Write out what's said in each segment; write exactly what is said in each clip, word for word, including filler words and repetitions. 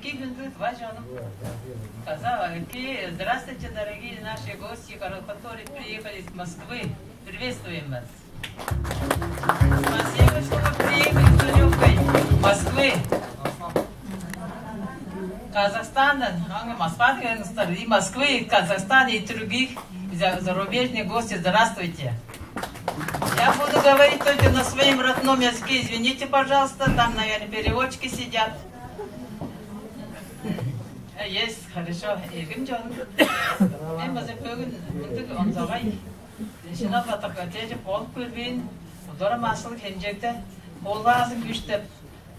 Какие минуты, два чонум. Каза, какие, здравствуйте, дорогие наши гости, которые приехали из Москвы. Приветствуем вас. Спасибо, что вы приехали с далёкой Москвы. Казахстандан, аңа Москва дегенниңер, и Москвы, и Казахстан, и других за- зарубежных гостей. Здравствуйте. Я буду говорить только на своем родном языке. Извините, пожалуйста, там, наверное, переводчики сидят. Есть, хорошо. Эргим чонум. Мен база бөгүн мындыг онзагай шынап-ла текче болуп көрбээн, уларым асыл хемчегде, хуулаазын күш деп,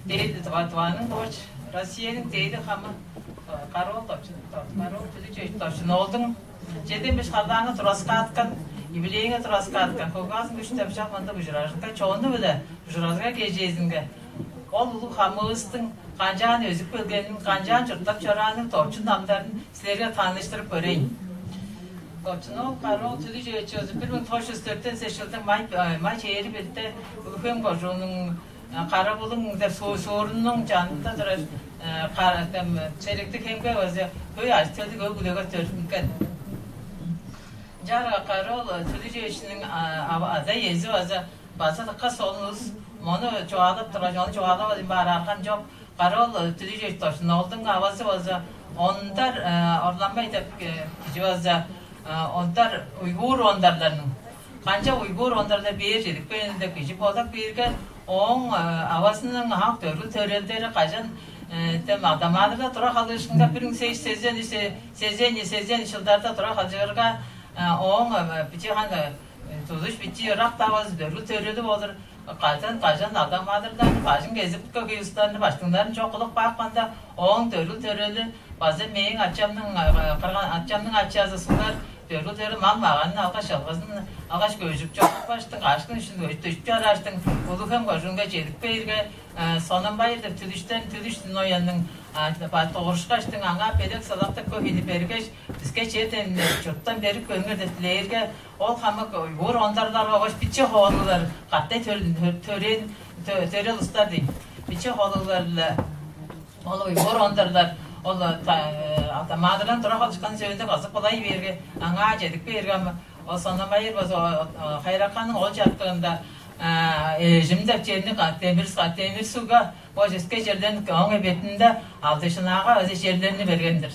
дээди Тываның борч, Россияның дээди хамы, Кара-оол Товчун, Кара-оол Түлүчевич Товчун-оолдуң чеден беш халдаанга тураскааткан, юбилейинге тураскааткан, хуулаазын күш деп шак мындыг ужуражылга чону-биле ужуражылга кежээзинге ол улуг хамывыстың канчаан өзүп келгенин, канчаан чурттап чораанын, Товчун намдарын силерге таныштырып көрейн. Товчун-оол Кара-оол Түлүчевич өзү бир муң тос чүс дөртен сес чылдың май, э, май чээрби бирде Улуг-Хем кожууннуң, э, Кара-Булуң деп суу- суурунуң чанында турар, э, ка- дем, Черектиг-Хемге база хөй ажы-төлдүг өг-бүлеге төрүттүнген. Ынчаарга Кара-оол Түлүчевичтиң, а, ава- ада-иези база, база дыка солун улус. Мону чугаалап тургаш, ону чугаалап албайн баар аргам чок. Кара-оол Түлүчевич Товчун-оолдуң авазы база Ондар, э, Орланбай деп, э, кижи база, э, Ондар, уйгур ондарларның. Канчап уйгур ондарлар бээр чедип келген деп кижи бодап кээрге, ооң, э, авазының ак төргүл-төрелдери кажан, э, дем Адам-Маадырда тура халыышкынга, бир муң сес чүс сезен, се- сезен, сезен чылдарда тура халчыгырга, э, ооң, э, биче хан, э, тудуш бичии ырак-даа болза, төргүл-төрели болур. Кажан, кажан Адам-Маадырдан бажың кезип, көк уюстарны, баштыңнарын чок кылып каапканда, ооң төргүл-төрели база мээң ачамның, э, кырган ачамның ачазы Сулар төргүл-төрели мал-маганын алгаш, чылгызын алгаш, көжүп чорупкаштың, кашкын үстүн көжүп, төжүп чорааштың, Улуг-Хем кожуунга чедип кээрге, э, Сонамбайыр деп Түлүштен, Түлүш Ноянның, а, ба- дугурушкаштың, аңаа белек-сылак деп хөй кижини бергеш, биске чер демнеп, чурттан берип көрүңер деп дилээрге, ол хамык уйгур ондарлар болгаш биче хоолуглар, катай төр- төр- төрээн, тө- төрел улустар дейн. Биче хоолуглар-ла ол уйгур ондарлар, ол, э, та- э, Адам-Маадырдан тура халчыышкан сөөлүнде база былай бээрге, аңаа чедип кээрге, ам ол Сонамбайыр база, о- о- Хайыраканның ол чартыында, э, Эжим деп черни ка- демир ска- демир сугга, бо ческе черлерин, ооң эбетинде Алдыжынаага база черлерни берген-дир.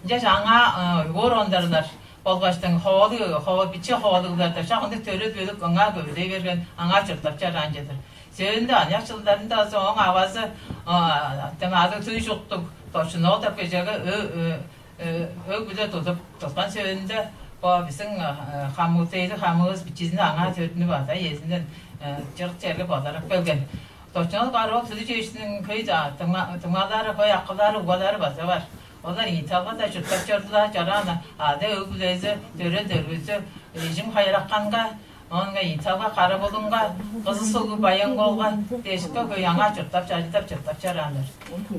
Ынчаш аңаа, э, уйгур ондарлар болгаштың хоолу, хоо- биче хоолугларда шак ындыг төрел-бөлүк аңаа көвүдей берген, аңаа чурттап чораан чыдыр. Сөөлүнде аныяк чылдарында база ооң авазы, а, дем адыг Түлүш уктуг Товчун-оол деп кижиге ө- ө- ө- өг-бүле тудуп туткан сөөлүнде, бо бистиң, э, хамык, дээди хамывыс бичиизин аңаа төрүттүнүп, ада-иезинден, э, чырык черге бодарып келген. Товчун-оол Кара-оол Түлүчевичтиң хөй-даа дуңмалары, хөй акылары, угбалары база бар. Олар Италияда чурттап чордулар, чораан ада өг-бүлези, төрел-дөргүзү Эжим Хайыраканга, оон Италияга, Кара-Булуңга, Кызыл-Сугу Баян-оолга дээш хөй аңаа чурттап, чажыдып, чурттап чорааннар.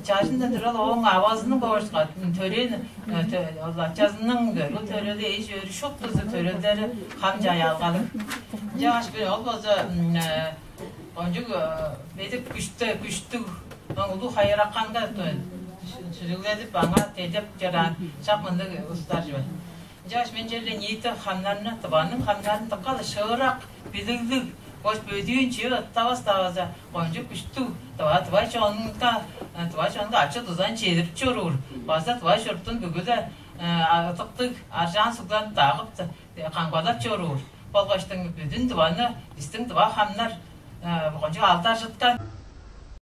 Чажындан турар ооң авазының боошка төрээн, э, тө- ол ачазының төрел-төрели, эш-өөрү, шуптузу төрелдери хам чаяалгалыг. Ынчангаш бир ол болза, м, э, кончуг, э, бедик күште, күштүг, ооң Улуг Хайыраканга, э, шү- шүлүгледип, аңаа тедеп чораан шак мындыг улустар чүве. Ынчангаш мен черле ниити хамнарны, Тываның хамнарын дыка-ла шыырак, билиглиг, бош бөдүүн чыып ыттавас-даа база кончуг күштүг, Тыва, Тыва чонунга, э, Тыва чонунга ачы-дузаны чедирип чоруур, база Тыва чуртун бүгү-ле, э, а- ыдыктыг аржаан сугларын дагып, э, камгалап чоруур болгаштың, бүдүн Тываны, бистиң тыва хамнар, э, кончуг алдаржыткан.